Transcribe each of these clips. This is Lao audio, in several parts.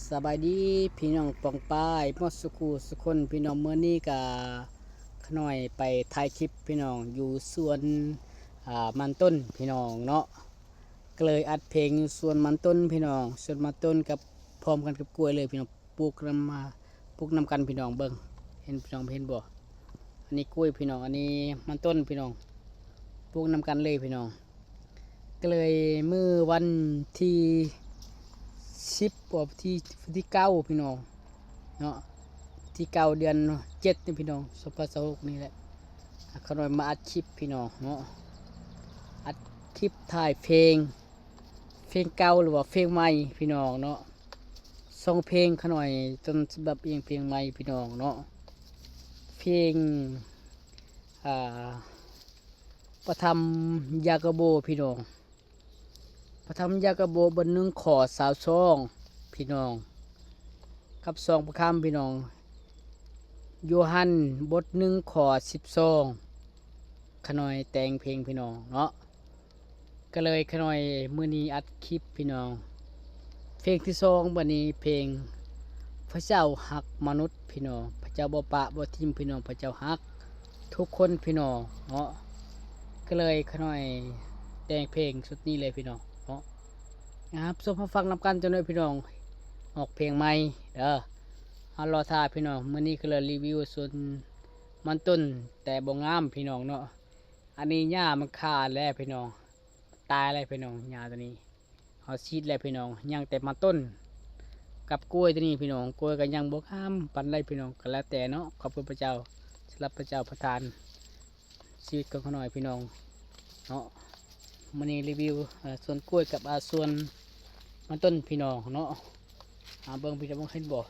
ສະບາຍດີພີ່ນ້ອງປ້ອງປາຍໝົດສູ່ຄູ່ສູ່ຄົນພີ່ນ້ອງ. ມື້ນີ້ກະຂະນ້ອຍໄປຖ່າຍຄລິບພີ່ນ້ອງ ຢູ່ສວນ ອາ ມັນຕົ້ນພີ່ນ້ອງເນາະ, ກະເລີຍອັດເພງຢູ່ສວນມັນຕົ້ນພີ່ນ້ອງ. ສວນມັນຕົ້ນກັບ ພ້ອມກັນກັບກ້ວຍເລີຍພີ່ນ້ອງ. ປູກນຳ ມາ ປູກນຳກັນພີ່ນ້ອງເບິ່ງ. ເຫັນພີ່ນ້ອງເຫັນບໍ່? ອັນນີ້ກ້ວຍພີ່ນ້ອງ, ອັນນີ້ມັນຕົ້ນພີ່ນ້ອງ, ປູກນຳກັນເລີຍພີ່ນ້ອງ. ກະເລີຍມື້ວັນທີສິບ ບໍ່ ວັນທີ ວັນທີເກົ້າພີ່ນ້ອງເນາະ, ທີເກົ້າເດືອນເຈັດນີ້ພີ່ນ້ອງ ສອງພັນຊາວຫົກນີ້ແຫຼະ. ອາ ຂະນ້ອຍມາອັດຄລິບພີ່ນ້ອງເນາະ, ອັດຄລິບຖ່າຍເພງ ເພງເກົ່າ ຫຼືວ່າເພງໃໝ່ພີ່ນ້ອງເນາະ. ສອງເພງຂະນ້ອຍຕົ້ນສະບັບ ອີງເພງໃໝ່ພີ່ນ້ອງເນາະ, ເພງ ອາ ພະທຳຢາໂກໂບພີ່ນ້ອງ, ພະທຳຢາໂກໂບ ບົດໜຶ່ງ ຂໍ້ຊາວສອງພີ່ນ້ອງ, ກັບສອງພະຄຳພີ່ນ້ອງ, ໂຢຮັນ ບົດໜຶ່ງ ຂໍ້ສິບສອງ. ຂະນ້ອຍແຕ່ງເພງພີ່ນ້ອງເນາະ. ກະເລີຍຂະນ້ອຍມື້ນີ້ອັດຄລິບພີ່ນ້ອງ. ເພງທີສອງ ບາດນີ້ເພງພະເຈົ້າຮັກມະນຸດພີ່ນ້ອງ, ພະເຈົ້າບໍ່ປະບໍ່ຖິ້ມພີ່ນ້ອງ, ພະເຈົ້າຮັກທຸກຄົນພີ່ນ້ອງເນາະ. ກະເລີຍຂະນ້ອຍແຕ່ງເພງຊຸດນີ້ເລີຍພີ່ນ້ອງເນາະ. ຮັບຊົມຮັບຟັງນຳກັນຈັກໜ້ອຍພີ່ນ້ອງ, ອອກເພງໃໝ່ເດີ. ເຮົາລໍຖ້າພີ່ນ້ອງ, ມື້ນີ້ກະເລີຍຣີວິວສວນມັນຕົ້ນ ແຕ່ບໍ່ງາມພີ່ນ້ອງເນາະ. ອັນນີ້ຫຍ້າມັນຂາດແລ້ວພີ່ນ້ອງ, ຕາຍແລ້ວພີ່ນ້ອງ. ຫຍ້າໂຕນີ້ເຮົາສີດແລ້ວພີ່ນ້ອງ, ຍັງແຕ່ມັນຕົ້ນກັບກ້ວຍໂຕນີ້ພີ່ນ້ອງ. ກ້ວຍກໍຍັງບໍ່ງາມປານໃດພີ່ນ້ອງ, ກໍແລ້ວແຕ່ເນາະ, ຂອບຄຸນພະເຈົ້າສຳລັບພະເຈົ້າປະທານຊີວິດຂອງຂ້ານ້ອຍພີ່ນ້ອງເນາະ. ມື້ນີ້ຣີວິວ ເອີ ສວນກ້ວຍກັບ ອາ ສວນມັນຕົ້ນພີ່ນ້ອງເນາະ. ອາ ເບິ່ງພີ່ນ້ອງເຫັນບໍ່?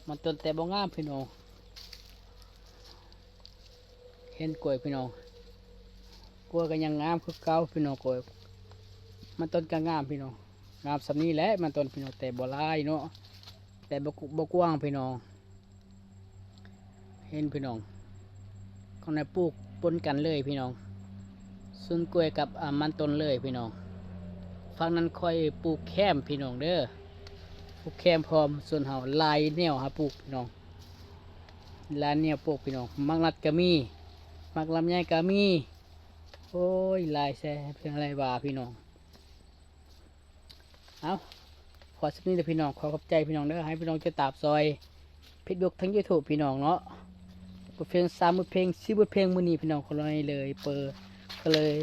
ມັນຕົ້ນແຕ່ບໍ່ງາມພີ່ນ້ອງ. ເຫັນກ້ວຍພີ່ນ້ອງ, ກ້ວຍກໍຍັງງາມຄືເກົ່າພີ່ນ້ອງ. ກ້ວຍ ມັນຕົ້ນກໍງາມພີ່ນ້ອງ, ງາມສ່ຳນີ້ແຫຼະມັນຕົ້ນພີ່ນ້ອງ, ແຕ່ບໍ່ຫຼາຍເນາະ, ແຕ່ບໍ່ ບໍ່ກວ້າງພີ່ນ້ອງ. ເຫັນພີ່ນ້ອງ, ຂ້ານ້ອຍປູກປົນກັນເລີຍພີ່ນ້ອງ, ສວນກ້ວຍກັບ ອາ ມັນຕົ້ນເລີຍພີ່ນ້ອງ. ຝັ່ງນັ້ນຂ້ອຍປູກແຄມພີ່ນ້ອງເດີ, ປູກແຄມພ້ອມ. ສ່ວນເຮົາຫຼາຍແນວຫາປູກພີ່ນ້ອງ, ຫຼາຍແນວປູກພີ່ນ້ອງ. ໝາກນັດກໍມີ, ໝາກລຳໄຍກໍມີ. ໂອ້ຍ ຫຼາຍແຊບເປັນໄລວ່າພີ່ນ້ອງ. ເອົາ ຂໍສ່ຳນີ້ເດີພີ່ນ້ອງ, ຂໍຂອບໃຈພີ່ນ້ອງເດີ, ໃຫ້ພີ່ນ້ອງຕິດຕາມຊ່ອຍເຟສບຸກ ທາງຢູທູບພີ່ນ້ອງເນາະ. ບົດເພງ ສາມບົດເພງ ສີ່ບົດເພງ ມື້ນີ້ພີ່ນ້ອງ ຂ້ານ້ອຍເລີຍເປີດ ກໍເລີຍ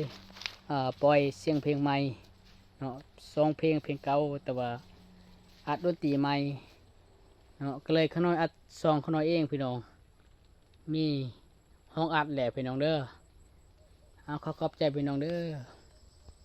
ເອີ ປ່ອຍສຽງເພງໃໝ່ເນາະ, ສອງເພງ ເພງເກົ່າ ແຕ່ວ່າອັດດົນຕີໃໝ່ເນາະ, ກໍເລີຍຂ້ານ້ອຍອັດຊ່ອງຂ້ານ້ອຍເອງພີ່ນ້ອງ. ມີຫ້ອງອັດແຫຼະພີ່ນ້ອງເດີ. ເອົາ ຂໍຂອບໃຈພີ່ນ້ອງເດີ.